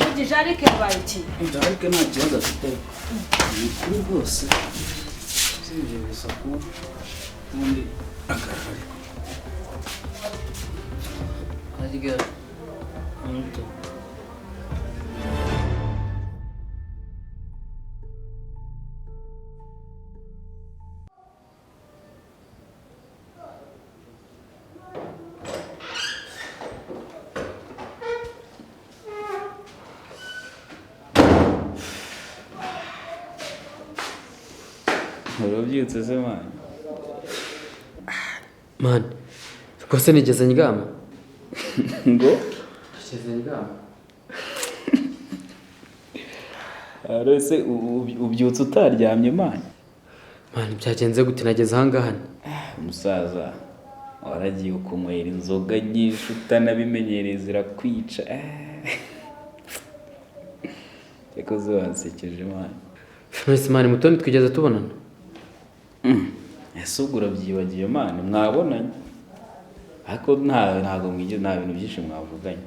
Mugi, Jarike yabaye iki? Jarike nta kibazo afite, ni kuri rwose, usibye gusa kuba ubundi agaragara. Harya muto. Urabyutse se man? Man, rwose nigeze ndyama. Ngo? Nigeze ndyama. Arese ubyutse utaryamye man? Man, byagenze gute nageze aha ngaha? Umusaza waragiye ukunywera inzoga nyinshi utanabimenyereye zirakwica. Yakoze wansekeje man. Nonese man, Mutoni twigeze tubonana? Ese ubwo urabyibagiye man, mwabonanye ariko ntabwo mwigeze, nta bintu byinshi mwavuganye.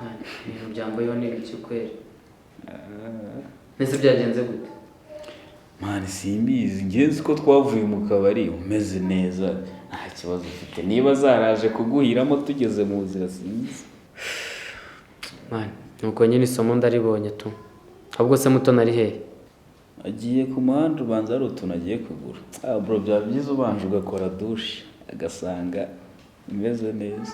Man, ibintu byambayeho ni ibiki kweri? Nese byagenze gute? Man, simbizi, njye nzi ko twavuye mu kabari umeze neza nta kibazo ufite, niba zaraje kuguhiramo tugeze mu nzira sinzi. Man, nuko nyine isomo ndaribonye tu. Ahubwo se Mutoni ari hehe? Agiye ku muhanda, ubanza hari utuntu agiye kugura. Bro, byaba byiza ubanje ugakora douche agasanga imeze neza.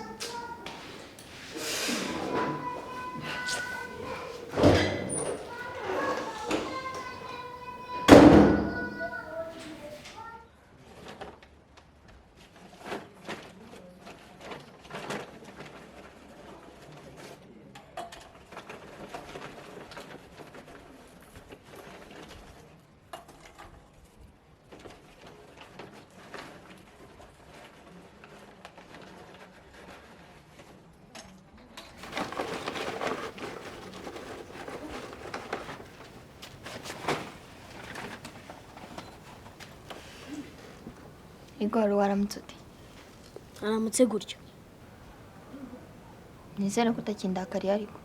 Igor, waramutse ute? Aramutse gutyo. Nizere ko utakindakariye ariko.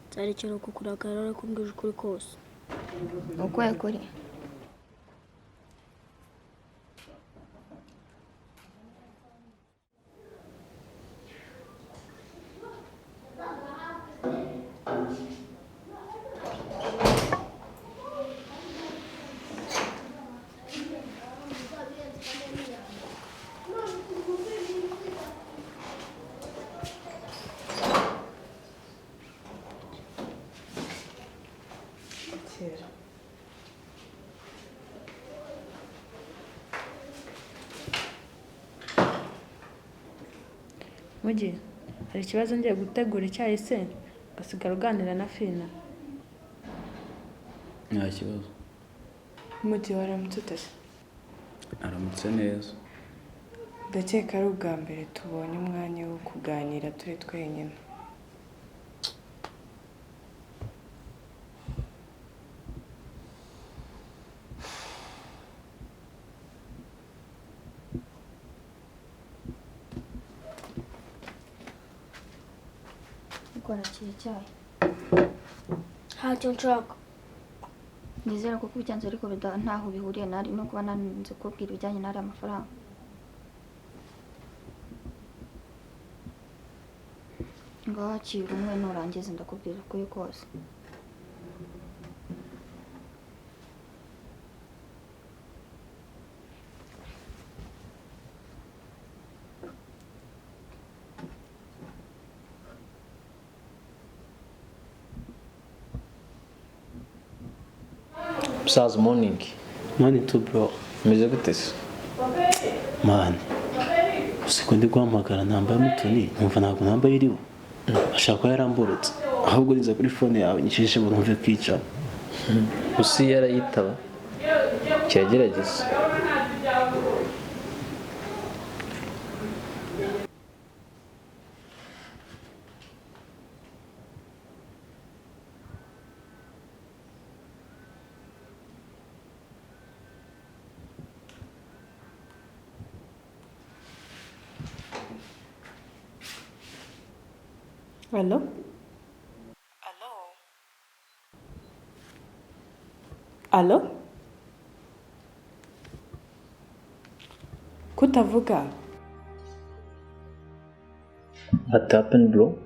Nzarekera kukurakara ariko umbwije ukuri kose. Ukuhe kuri? Mugi, hari ikibazo ngiye gutegura icyayi se ugasigara uganira na Fina? Nta kibazo. Mugi, waramutse ute se? Aramutse neza. Ndakeka ari ubwa mbere tubonye umwanya wo kuganira turi twenyine. Igor, akira icyayi. Ntacyo nshaka. Nizere ko kubyanze ariko ntaho bihuriye nari no kuba nanze kubwira ibijyanye n'ari amafaranga. Ngaho akira umwe nurangiza ndakubwira ukuri kose. Musaza, morning. Morning too, bro. Umeze gute se? Man, usiko ndi guhamagara ntambaye Mutoni, nkumva ntabwo ntambaye iriho. Ashaka ko yaramburutse. Ahubwo niza kuri phone yawe nyishishe ngo numve kwica. Usi yarayitaba. Kiragerageza. Allo? Allo? Allo? Kutavuga? What happened bro?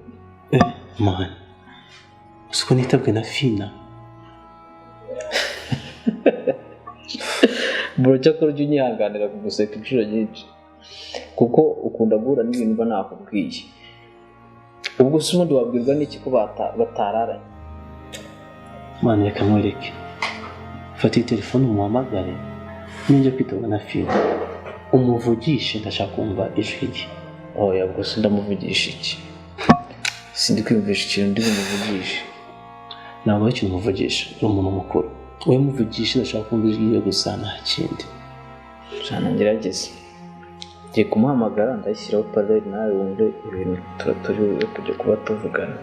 Man, uzi ko nitabwe na Fina. Bro, cyakora ujya unyihanganira kuguseka inshuro nyinshi kuko ukunda guhura n'ibintu mba nakubwiye. Ubwo se ubundi wabwirwa n'iki ko batararanye? Man, reka nkwereke. Fata iyi telefone umuhamagare, ninjya kwitabwa na Fina. Umuvugishe, ndashaka kumva ijwi rye. Oya, ubwo se ndamuvugisha iki? Sindi kwiyumvisha ikintu ndi bumuvugishe. Ntabwo ari ikintu umuvugisha, uri umuntu mukuru. Wowe muvugishe, ndashaka kumva ijwi rye gusa, nta kindi. Jana ngerageze. Ngiye kumuhamagara ndashyiraho paralel nawe wumve ibintu tuba turi buze kujya kuba tuvugana.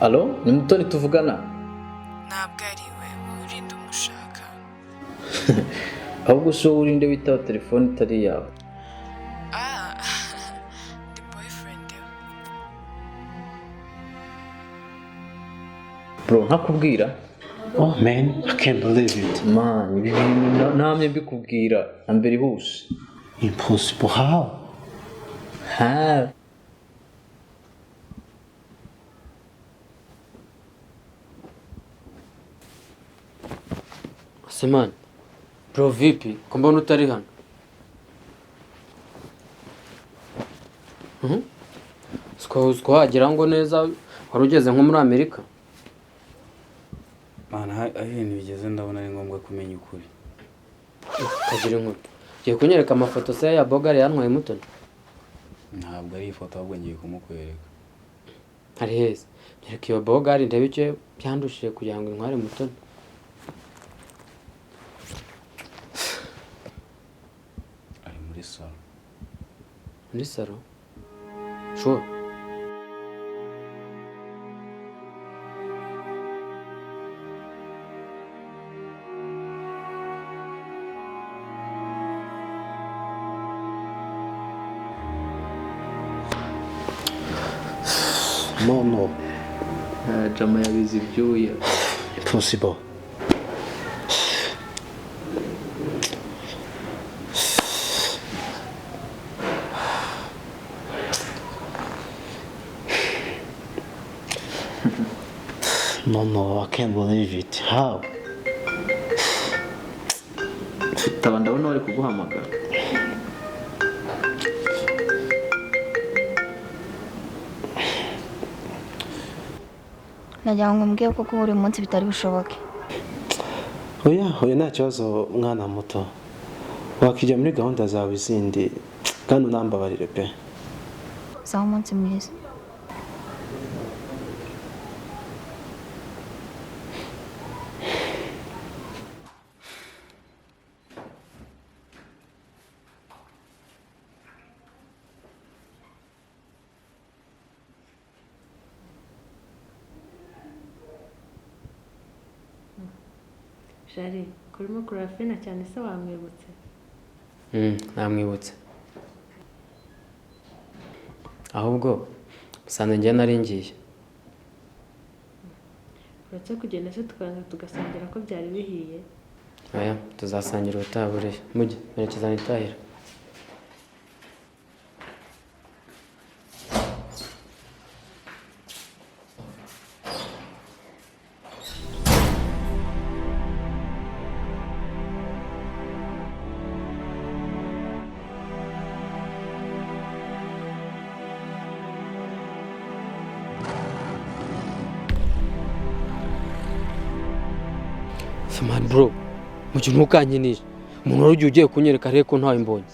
Allo, ni Mutoni tuvugana? Ntabwo ari we, wowe urinde umushaka. Ahubwo se wowe urinde witaba telefone itari iyawe? Ah, the boyfriend we. Bro, ntakubwira? Oh man, I can't believe it. Man, ibi bintu namye mbikubwira na mbere hose. Impossible, how? Ha. Semani, bro vipi? Ko mbona utari hano? Siko wagira ngo neza wari ugeze nko muri Amerika. Mana, aho ibintu bigeze ndabona ari ngombwa kumenya ukuri. Kagira inkuru. Ugiye kunyereka amafoto se ya Bogari yantwaye Mutoni? Ntabwo ari ifoto, ahubwo ngiye kumukwereka. Ari heza. Nyereka iyo Bogari ndebe icyo byandushije kugira ngo intware Mutoni. Ari muri salo. Muri salo? Sure. No, no. Jama yabize ibyuya. Impossible. No, no, I can't believe it. How? Taba ndabona bari kuguhamagara. Nagira ngo mbwiye ko guhura uyu munsi bitari bushoboke. Oya, oya, nta kibazo mwana muto. Wakijya muri gahunda zawe zindi kandi unambabarire pe. Sawa, umunsi mwiza. Jari, kurimo kureba Fina cyane se wamwibutse? Namwibutse. Ahubwo musanze njye nari ngiye. Uretse kugenda se tukabanza tugasangira ko byari bihiye. Oya, tuzasangira ubutaha buriya. Mujye, merekeza nitahira. Man bro, mugihe ntukankinishe. Umuntu wari ugiye kunyereka ariko ntawe mbonye.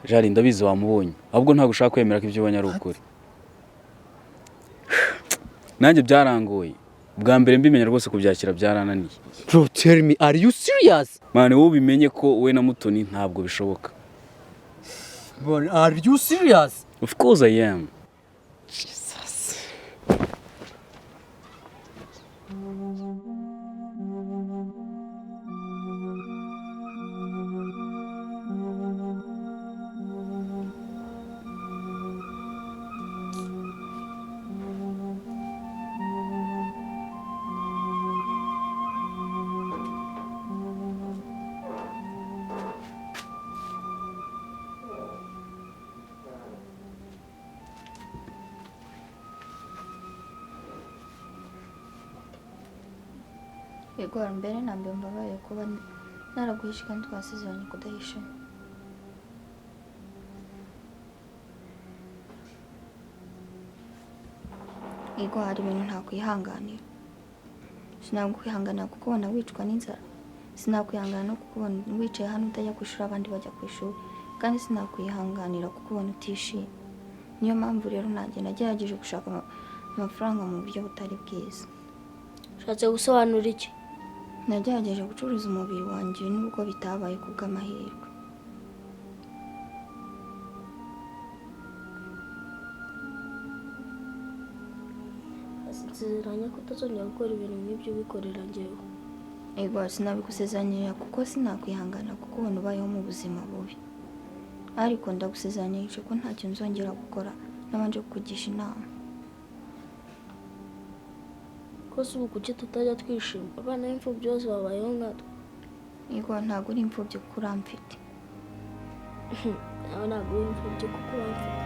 Jari, ndabizi wamubonye. Ahubwo ntabwo ushaka kwemera ko ibyo ubonye ari ukuri. Nanjye byarangoye. Bwa mbere mbimenya rwose kubyakira byarananiye. Bro, tell me, are you serious? Man, wowe ubimenye ko we na Mutoni ntabwo bishoboka. Bro, are you serious? Of course I am. Jesus. Yego, mbere na mbere mbabaye kuba naraguhishe kandi twasezeranye kudahishanya. Yego, hari ibintu ntakwihanganira. Sinakwihanganira kukubona wicwa n'inzara, sinakwihanganira no kukubona wicaye hano utajya ku ishuri abandi bajya ku ishuri, kandi sinakwihanganira kukubona utishimye. Niyo mpamvu rero nanjye nagerageje gushaka amafaranga mu buryo butari bwiza. Ushatse gusobanura iki? Nagerageje gucuruza umubiri wanjye nubwo bitabaye ku bw'amahirwe. Nsezeranya ko utazongera gukora ibintu nk'ibyo ubikorera njyewe. Yego, sinabigusezeranyira kuko sinakwihangana kukubona ubayeho mu buzima bubi. Ariko ndagusezeranyije ko ntacyo nzongera gukora nabanje kukugisha inama. Ko se ubu kuki tutajya twishima? Abana b'imfubyi bose babayeho nkatwe. Yego, ntabwo uri imfubyi kuko uramfite. Nawe ntabwo uri imfubyi kuko uramfite.